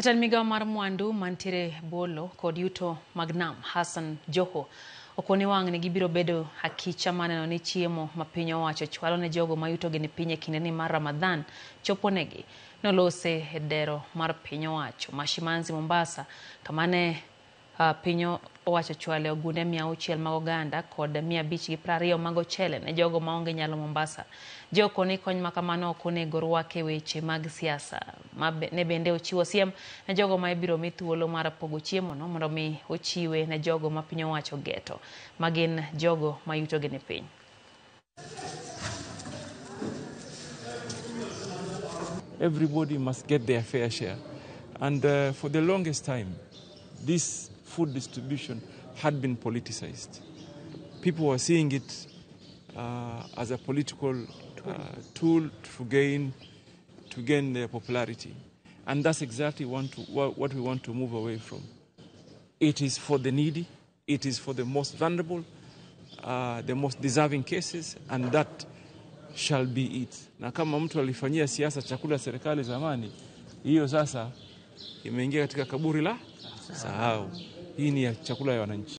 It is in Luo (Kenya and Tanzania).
Jatend migao mar mwandu mantiere bolo kod yuto mag nam Hassan Joho okoni wang'ni gibiro bedo akicha maneno ni chiemo ma piny owacho chwalo ne jogo ma yutogi ni piny e kindeni mar Ramadhan chopo negi. Nolose e dero mar piny owacho ma Shimanzi Mombasa kama ne piny owacho chwale ogunde 600 mag oganda kod 520 mag ochele ne jogo maonge nyalo Mombasa. Joho ni kony ma kamano ok onego rwak e weche mag siasa. Ma ne bende ochiwo siem ne jogo ma ibiro mi thuolo mar pogo chiemo no mondo mi ochiwe ne jogo ma piny owacho geto ma gin jogo ma yutogi ni piny. Everybody must get their fair share. And for the longest time, this food distribution had been politicized. People were seeing it as a political tool to gain their popularity. And that's exactly what we want to move away from. It is for the needy, it is for the most vulnerable, the most deserving cases, and that shall be it. Na kama mtu alifanyia siasa chakula serikali zamani, hiyo sasa imeingia katika kaburi la sahau. Hii ni ya chakula ya wananchi.